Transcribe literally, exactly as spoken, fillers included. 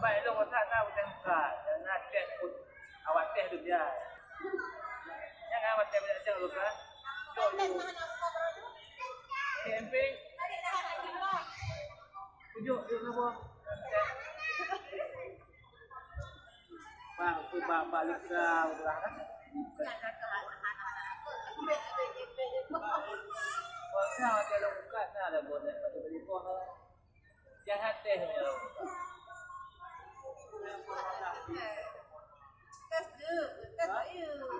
Baik, long masa na udah buka. Dan na cek pun awak teh tu dia. Jangan awak teh banyak cek lu kan. Jok jok. Camping. Jok jok sabo. Bang, tu bang balik ke udah kan. Kuasa ada long buka na ada buat pada beli buah. Jangan teh. Tes dulu, tes ayo.